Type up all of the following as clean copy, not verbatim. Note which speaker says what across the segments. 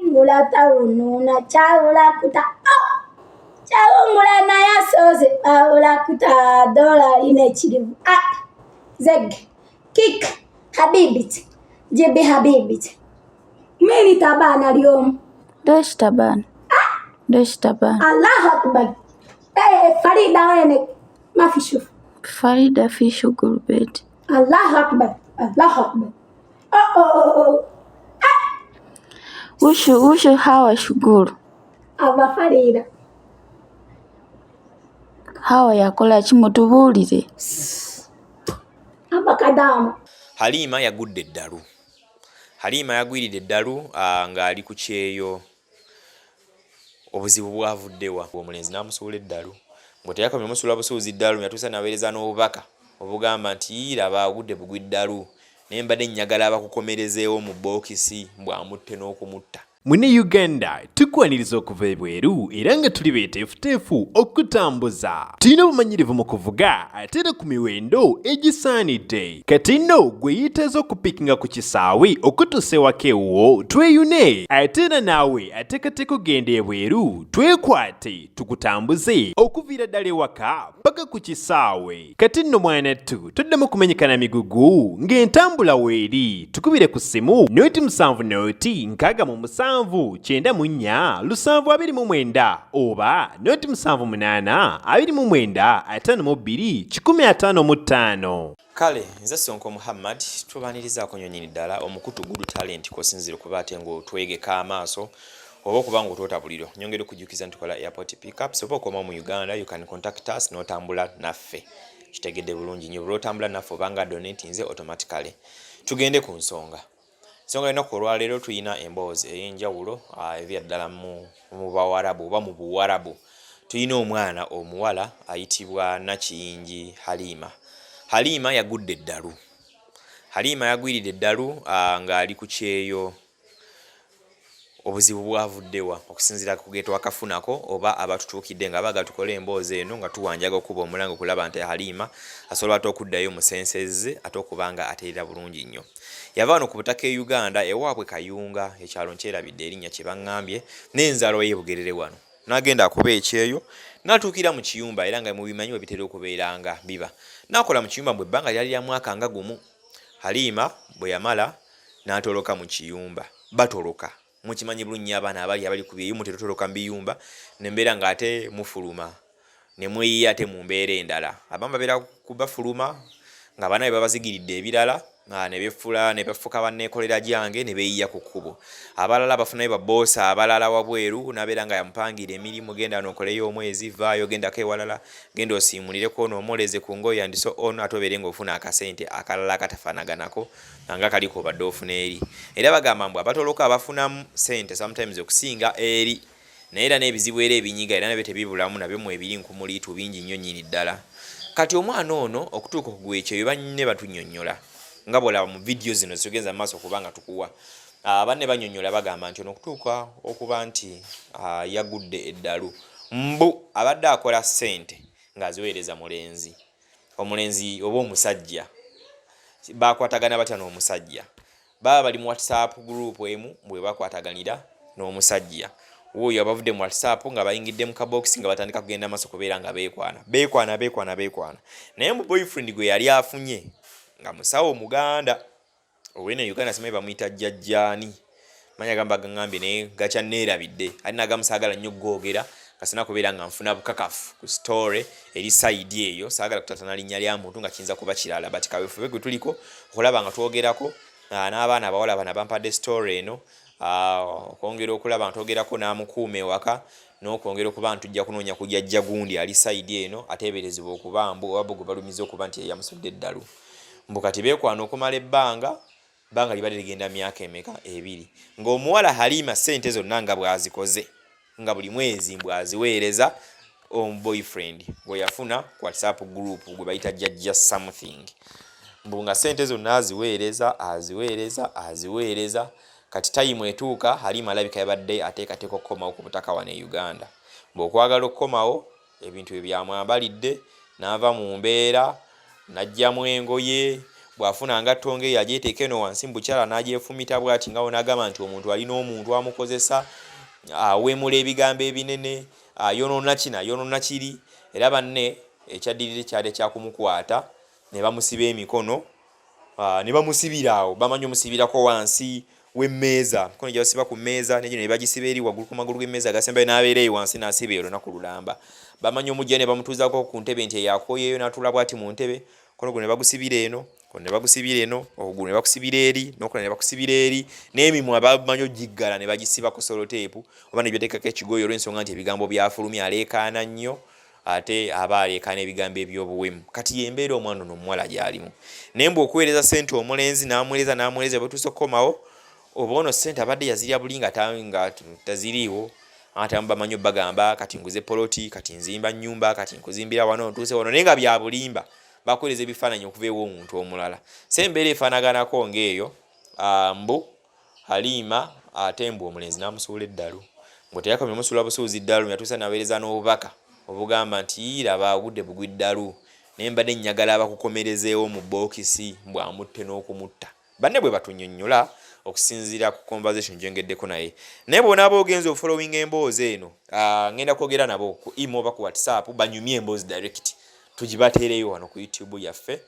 Speaker 1: Ngula tawununa kyawula kuta oh! Kyawungula naye asoose awula kuta dola lina ekirivu ah! Zeg kik habibit jibi habibit mini tabana lyomu.
Speaker 2: Lesh tabana.
Speaker 1: Ah!
Speaker 2: Lesh tabana.
Speaker 1: Allahu akbar. Eh, Farida wene mafi shuf.
Speaker 2: Farida fi shughul bait.
Speaker 1: Allahu akbar. Allahu akbar. Oh, oh, oh, oh.
Speaker 2: Ushu ushu hawa shughul.
Speaker 1: Aba Farida.
Speaker 2: Hawa yakola ki mutubuulire.
Speaker 1: Aba Kadaama.
Speaker 3: Halima yagudde eddalu. Halima yagwiridde eddalu ng'ali ku kyeyo. Obuzibu bwavudde wa? Omulenzi n'amusuula eddalu. Mbu teyakomye musuula busuuzi ddalu, yatuusa n'aweereza n'obubaka obugamba nti yii laba agudde bugwi ddalu naye mbadde nnyagala bakukomerezeewo mu bbookisi mbu amutte n'okumutta.
Speaker 4: Muna Uganda tukwaniriza okuva ebweru era nga tuli beteefuteefu okukutambuza. Tulina obumanyirivu mu kuvuga ate era ku miwendo egisaanidde. Kati nno gwe yeetaaza okupikinga ku kisaawe okutuusa ewaka ewuwo tweyune ate era naawe ateekateeka okugenda ebweru twekwate tukutambuze okuviira ddala ewaka paka ku kisaawe. Kati nno mwanattu toddamu kumenyeka na migugu ng'entambula weeri. Tukubire ku ssimu noti 7 noti 67 94 729 oba noti 78 29 52 155.
Speaker 3: Kale nze Sonko Muhammad tubanirizaako nnyo nnyini ddala omukutu Good Talent kw'osinziira okuba ate ng'otwegeka amaaso oba okuba ng'otwota buliro. Nyongera okujjukiza nti tukola airport pickups oba okomawo mu Uganda you can contact us n'otambula naffe. Kitegedde bulungi nnyo buli lw'otambula naffe oba nga donatinze automatically. Tugende ku nsonga. Ensonga y'olunaku olwaleero tulina emboozi ey'enjawulo evira ddala mu mu Bawarabu oba mu Buwarabu. Tulina omwana omuwala ayitibwa Nakiyingi Halima. Halima yagudde eddalu. Halima yagwiridde eddalu ng'ali ku kyeyo. Obuzibu bwavudde wa? Okusinziira ku ge twakafunako oba abatutuukidde nga baagala tukole emboozi eno nga tuwanjaga okukuba omulanga okulaba nti Halima asobola ate okuddayo mu senses ze ate okuba nga atereera bulungi nnyo. Yava wano ku butaka e Uganda ewaabwe Kayunga, ekyalo nkyerabidde erinnya kye baŋŋambye, n'enzaalwa y'e Bugerere wano. N'agenda akuba ekyeyo, n'atuukira mu kiyumba era nga mubimanyi bwe bitera okubeera nga biba. N'akola mu kiyumba mbu ebbanga lyali lya mwaka nga gumu. Halima bwe yamala n'atoloka mu kiyumba. Batoloka. Mukimanyi bulungi nnyo abaana abali abali ku byeyo mutera otoloka mu biyumba ne mubeera ng'ate mufuluma ne mweyiya ate mu mbeera endala. Abamu babeera bafuluma nga bannaabwe babazigiridde ebirala ne befuula ne bafuuka banneekolera gyange ne beeyiya ku kkubo. Abalala bafunayo babboosi abalala wabweru n'abeera nga yamupangira emirimu genda wano okoleyo omwezi, vaayo gendako ewalala, genda osiimulireko ono omwoleze ku ngoye and so on ate obeere ng'ofuna akasente akalala akatafaanaganako nga kali k'obadde ofuna eri. Era bagamba mbu abatoloka bafunamu ssente sometimes okusinga eri. Naye era n'ebizibu era ebinyiga era nabyo tebibulamu nabyo mwebiri nkumuliitu bingi nnyo nnyini ddala. Kati omwana ono okutuuka okugwa ekyeyo banne batunyonnyola nga bw'olaba mu vidiyo zino zetugenza mu maaso okuba nga tukuwa. Banne banyonnyola bagamba nti ono okutuuka okuba nti yagudde eddalu mbu abadde akola ssente ng'aziweereza mulenzi. Omulenzi oba omusajja bakwatagana batya n'omusajja? Baba bali mu WhatsApp group emu bwe bakwataganira n'omusajja. Wuuyo abavudde mu WhatsApp nga bayingidde mu kabokisi nga batandika kugenda maaso kubeera nga beekwana. Beekwana, beekwana, beekwana. Naye mu boyfriend gwe yali afunye nga musawo Muganda. Ow'eno e Uganda simanyi bamuyita jjajjaani. Manya gamba gangambye naye gakyanneerabidde. Ate nagamu saagala nnyo kugoogera nga sirina kubeera nga nfuna bukakafu ku story eri sayidi eyo. Saagala kutaataana linnya lya muntu nga kiyinza kuba kirala but kaweefube gwe tuliko okulaba nga twogerako n'abaana abawala bano abampadde story eno okwongera okulaba nga twogerako n'amukuuma ewaka n'okwongera okuba nti tujja kunoonya ku jjajja gundi ali sayidi eno ateeberezebwa okuba mbu oba bo gwe balumiza okuba nti ye yamusudde eddalu. Mbu kati beekwana okumala ebbanga, ebbanga libadde ligenda myaka emeka? Ebiri. Ng'omuwala Halima ssente zonna nga bw'azikoze nga buli mwezi mbu aziweereza boyfriend gwe yafuna ku WhatsApp group gwe bayita jjajja something. Mbu nga ssente zonna aziweereza, aziweereza, aziweereza. Kati tayimu etuuka Halima alabika yabadde ateekateeka okukomawo ku butaka wano e Uganda. Mbu okwagala okukomawo Ebintu bye byamwambalidde n'ava mu mbeera n'aggyamu engoye bw'afuna ngatto ng'eyo agyeteeka eno wansi mu bukyala n'agyefumita bw'ati nga n'agamba nti omuntu alina omuntu amukozesa awemula ebigambo ebinene ayonoona kino ayonoona kiri era banne ekyaddirira kyali kyakumukwata ne bamusiba emikono ne bamusibira awo bamanyi omusibirako wansi w'emmeeza mikono gye basiba ku mmeeza negino ne bagisiba eri waggulu ku magulu g'emmeeza agasembayo n'abeera eyo wansi n'asiba eyo olunaku lulamba bamanyi omujja ne bamutuuzaako ku ntebe nti eyakoyeeyo n'atuula bw'ati mu ntebe kono guno ne bagusibira eno kono ne bagusibira eno okugulu ne bakusibira eri n'okola ne bakusibira eri n'emimwa bamanyi ogiggala ne bagisibako soloteepu oba ne byeteekako ekigoye olw'ensonga nti ebigambo byafulumya aleekaana nnyo ate aba aleekaana ebigambo eby'obuwemu kati yembeera omwana ono omuwala gy'alimu naye mbu okuweereza ssente omulenzi n'amuweereza n'amuweereza bwetuuse okukomawo oba ono ssente abadde yazirya buli nga taziriiwo ate abamu bamanyi obagamba kati nguze poloti kati nzimba nnyumba kati nkuzimbira wano ntuuse wano naye nga bya bulimba bakuweereza ebifaananyi okuva ew'omuntu omulala so embeera efaanaganako ng'eyo mbu Halima ate mbu omulenzi n'amusuula eddalu. Mbu teyakomye musuula busuuzi ddalu yatuusa naweereza n'obubaka obugamba nti yii laba agudde bugwi ddalu naye mbadde nnyagala abakukomerezeewo mu bbookisi mbu amutte n'okumutta. Banne bwe batunyonnyola okusinziira ku conversation gy'ongeddeko naye. Naye bw'onaaba ogenze ofollowinga emboozi eno ngenda kwogera nabo ku imo oba ku WhatsApp banyumye emboozi direct tugibateereyo wano ku YouTube yaffe.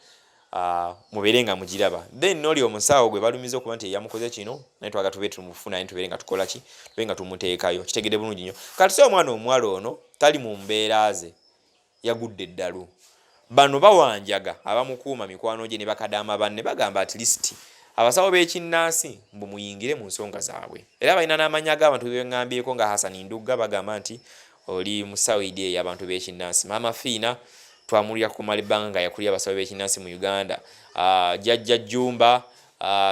Speaker 3: Mubeere nga mugiraba then noli omusawo gwe balumiza okuba nti eyamukoze kino naye twagala tube tumufuna naye tubeere nga tukola ki tubeere nga tumuteekayo kitegedde bulungi nnyo kati si omwana omuwala ono tali mu mbeera ze yagudde eddalu bano bawanjaga abamukuuma mikwano gye ne bakadaama banne bagamba at least abasawo b'ekinnansi mbu muyingire mu nsonga zaabwe era balina n'amannya g'abantu beŋŋambyeko nga Hassan Ndugga bagamba nti oli musawo idi eyo abantu b'ekinnansi Maama Fiina Twamuwulira kumala ebbanga nga yakulira abasawo b'ekinnansi mu Uganda. Jajja Jjumba,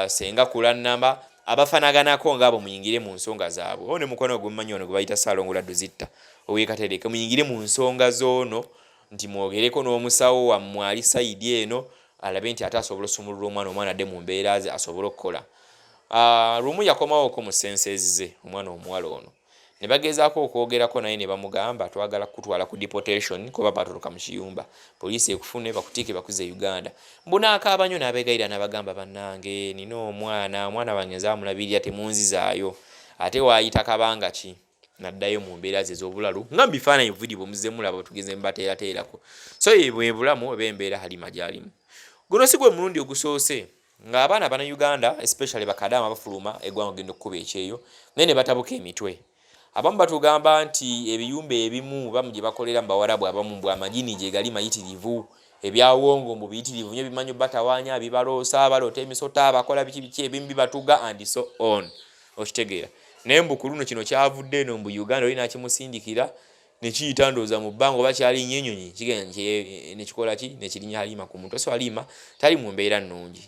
Speaker 3: Ssenga Kulannama, abafanaganako ng'abo muyingire mu nsonga zaabwe. Oba ne mukwano gwe mumanyi wano gwe bayita Ssaalongo Laddu Zitta ow'e Katereke, muyingire mu nsonga z'ono nti mwogereko n'omusawo wammwe ali sayidi eno alabe nti ate asobola osumulula omwana, omwana adde mu mbeera ze asobole okukola. Lumu yakomawoko mu senses ze omwana omuwala ono. Ne bagezaako okwogerako naye ne bamugamba twagala kukutwala ku deportation kuba baatoloka mu kiyumba poliisi ekufune bakutiike bakuzze e Uganda. Mbu n'akaaba nnyo n'abeegayirira n'abagamba bannange nina omwana, omwana wange nze amulabirira temunzizaayo. Ate waayita kabanga ki n'addayo mu mbeera ze ez'obulalu nga mu bifaananyi bu vidiyo bwe muzze mulaba bwe tugenze mubateerateerako. So ye bwe bulamu oba embeera Halima gy'alimu. Guno si gwe mulundi ogusoose Nga abaana bana Uganda especially bakadaama bafuluma egwanga ogenda okukuba ekyeyo naye nebatabuka emitwe. Abamu batugamba nti ebiyumba ebimu bamu gyebakolera mubawarabu abamu mbu amajini gyegali mayitirivu, ebyawongo mbu biyitirivu nyo bimanyi obatawanya, bibaloosa, baloota emisota, bakola biki biki ebimu bibatuga and so on. Okitegeera. Naye mbu kuluno kino kyavudde eno mbu Uganda oli nakimusindikira nekiyita ndowooza mu bbanga oba kyalinnya enyonyi kigenda nekikola ki nekirinya Halima ku mutwe so Halima tali mu mbeera nnungi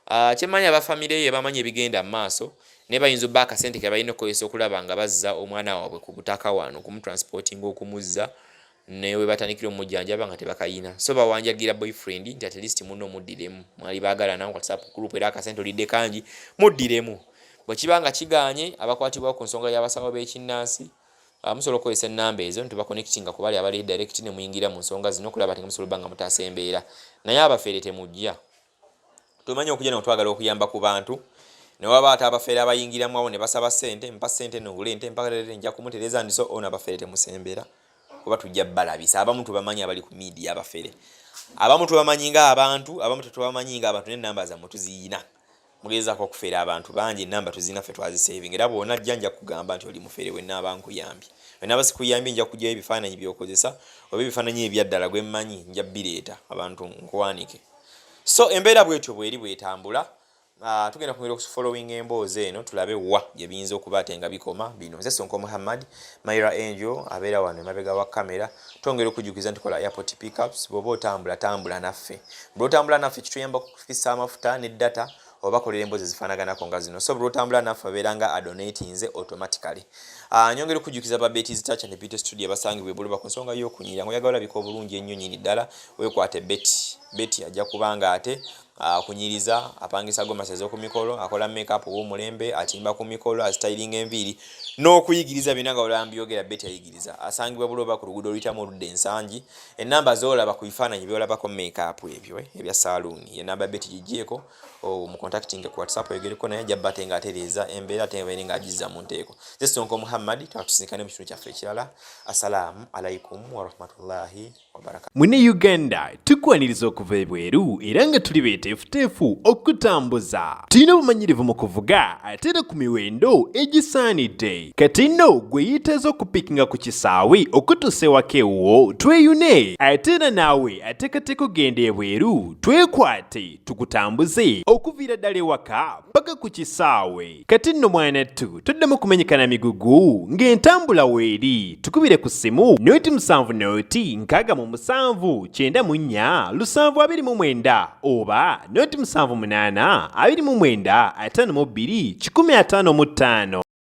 Speaker 3: ah, kyemmanyi aba famire ye bamanyi ebigenda mu maaso naye bayinza obba akasente ke balina okukozesa okulaba nga bazza omwana waabwe ku butaka wano okumutransportinga okumuzza ne we batandikira omujjanjaba nga tebakayina so bawanjagira boyfriend nti at least munno muddiremu mwali baagalana whatsapp group era akasente olidde kangi muddiremu bwe kiba nga kigaanye abakwatibwawo ku nsonga y'abasawo b'ekinnansi Musobola okukozesa ennamba ezo nitubakonectinga ku bali abali direct ne muyingira mu nsonga zino okulaba nti musobola obba nga mutaasa embeera. Naye abafere temujja. Tumanyi okujja no twagala okuyamba ku bantu. Ne waba ate abafere abayingiramu awo ne basaba ssente, mpa ssente eno ngule ente, mpa nja kumutereeza and so on. Abafere temusembera kuba tujja balabisa. Abamu tubamanyi abali ku media abafere. Abamu tubamanyi nga abantu, abamu tetubamanyi nga abantu n'ennamba zammwe tuziyina. Mugezaako okufera abantu bangi enamba tuzirina ffe twazisevinga era bwonajja nja kugamba nti oli mufere wenaaba nkuyambye wenaaba sikuyambye nja kugyayo ebifaananyi byokozesa oba ebifaananyi ebyaddala gwe mmanyi nja bireeta abantu nkuwanike so embeera bwetyo bweri bwetambula Uh, tugenda kwongera okufollowing emboozi eno tulabe wa gye biyinza okuba ate nga bikoma bino nze Sonko Muhammad Myra Angel abeera wano emabega wa kamera twongera okujjukiza nti kola airport pickups bw'oba otambula tambula naffe bw'otambula naffe kituyamba kufissa amafuta ne data oba bakolera emboozi ezifaanaganako nga zino so bw'otambula naffe abeera nga adonatinze automatically. Nyongera okujjukiza ba Betty's Touch and Beauty Studio abasangibwa e Buloba ku nsonga y'okunyirira ng'oyagala olabika obulungi ennyo nnyini ddala, weekwate Betty. Betty ajja kuba nga ate akunyiriza, apangisa gomasi ez'oku mikolo, akola makeup ow'omulembe, atimba ku mikolo, asitayiringa enviiri n'okuyigiriza byonna nga olaba mbyogera. Betty ayigiriza. Asangibwa Buloba ku luguudo oluyitamu oludda Ensangi. Ennamba z'olaba ku bifaananyi by'olabako makeup ebyo ebya saaluuni, ye namba Betty giggyeko omucontactinge ku WhatsApp, oyogereko naye, ajja bba ate ng'atereeza embeera ate nga nga agizza mu nteeko. Nze Sonko Muhammad, tusinkane mu kitundu kyaffe ekirala. Assalaamu alaikum warahmatullahi wabarakatu.
Speaker 4: Mune Uganda tukwaniriza okuva ebweru era nga tuli beeteefuteefu okutambuza. Tulina obumanyirivu mu kuvuga ate era ku miwendo egisaanidde. Kati nno gwe yeetaaza okupiikinga ku kisaawe okutuusa ewaka ewuwo tweyune, ate era naawe ateekateeka okugenda ebweru twekwate tukutambuze okuviira ddala ewaka paka ku kisaawe. Kati nno mwanattu toddamu kumenyeka na migugu ng'entambula weeri. Tukubire ku ssimu 0 7 0 67 94 729 oba 0 78 29 52 155.